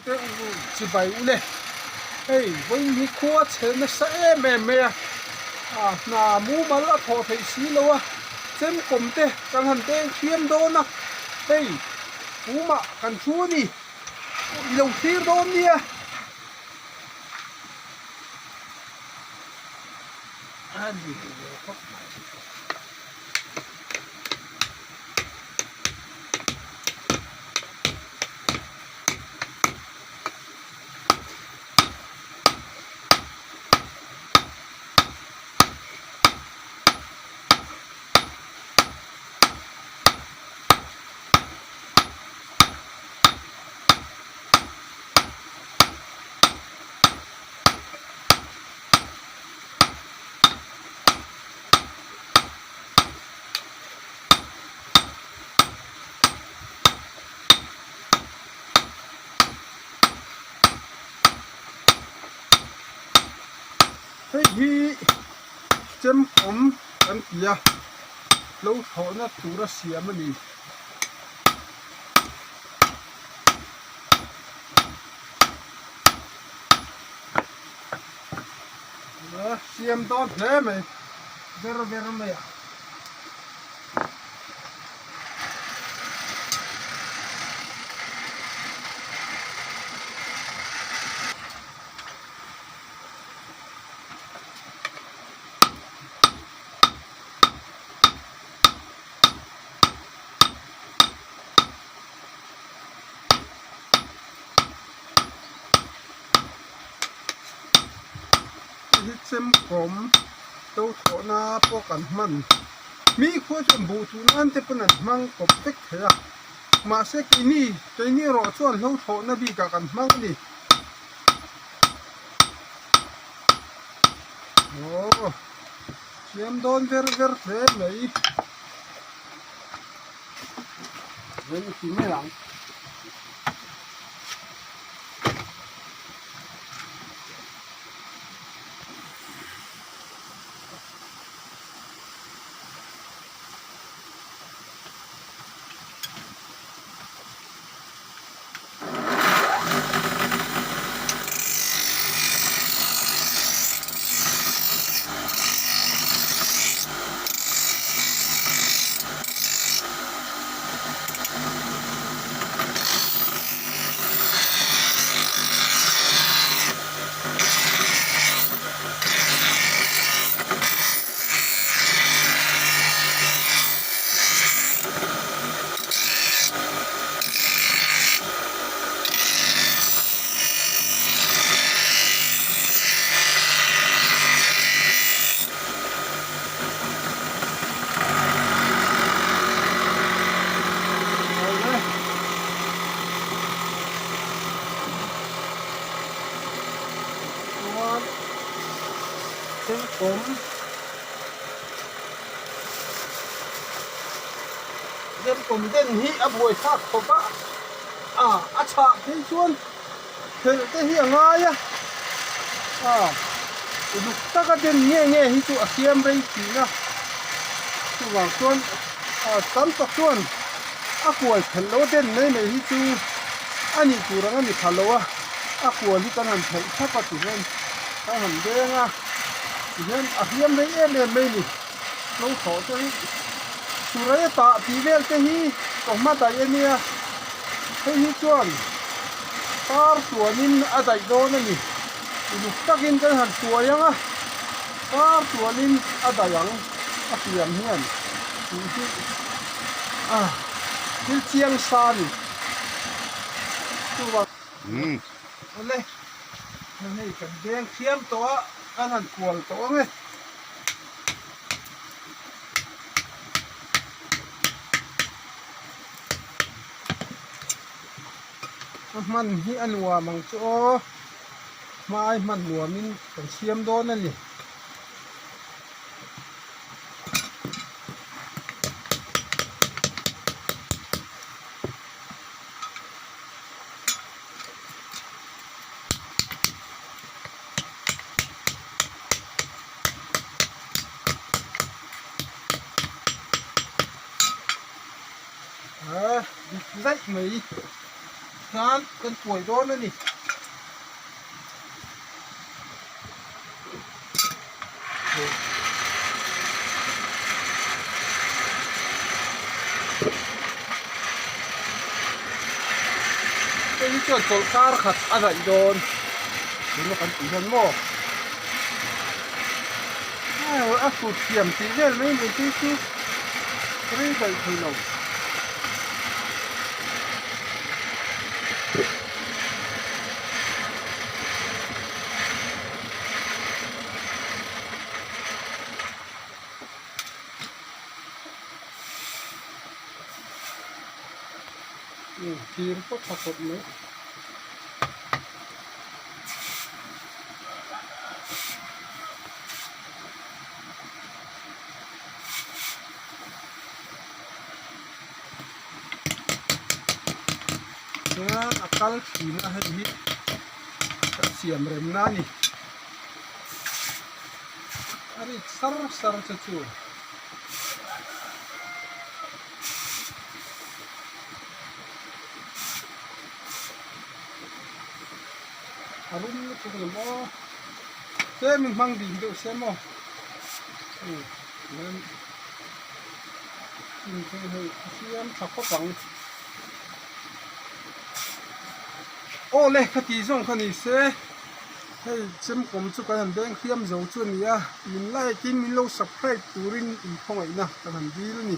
te chibai ule hei vawiin hi khua chhe nasa em em mai a ah hna mumal a thawh theih si lo a chemkawm te kan han deng thiam dawn a hei pumah kan thu a ni i lo thlir dawn nia. A ni ve khawp mai. Hei hi chemkawm kan ti a lo thlawhna tura siam a ni. Siam dawn hle mai ver ver mai a. Hei hi chemkawm to thawhna pawh kan hman mi khua chuan buh tuh nan te pawn an hmang kawp vek thei a mahse keini keini erawh chuan hlo thlawhna bikah kan hmang a ni. Aw siam dawn ver ver hle mai. Chemkawm den hi a buai thlak khawp a, ah a chhah phei chuan phelh te hi a ngai a, ah uluk taka den nge nge hi chu a siam rei thin a, chuvang chuan ah tam tak chuan a kual phelh lo den mai mai hi chu a nih tur ang a ni pha lo a, a kual hi kan han phelh thlap a tihian kan han deng a. Tihian a hliam rei em em mai a ni. Lo thlawh te hi Surai a tah tih vel te hi chawhma daih a nia. Hei hi chuan tar tuanin a daih dawn a ni. Uluk takin kan han tuai ang a, tar tuanin a daih ang a hliam hian tih hi a thil chiang sa a ni. Chuvang. Awle. Hei kan veng thiam tawh a, kan han kual tawh ang e. A hman hi a nuam ang chu aw, hmai hman nuamin kan siam dawn a ni. A dik zaih mai. khan kan tuai dawn a ni. Hei hi chuan chawlh kar khat a daih dawn tuna kan tih hian maw a hrut thiam tih vel mai mai te chu rei daih thei lo. Thir pawh tha khawp mai. Chuan a kal thin a hei hi a siam rem na a ni a rik sar sar che chu. A rum lutuk lo maw tlem in hmang ding deuh se maw in chu hei a siam tha khawp ang aw le ka tih zawng kha ni se hei chemkawm chu kan han beng hriam zo chu a ni a min like in min lo subscribe turin in khawngaihna kan han dil a ni.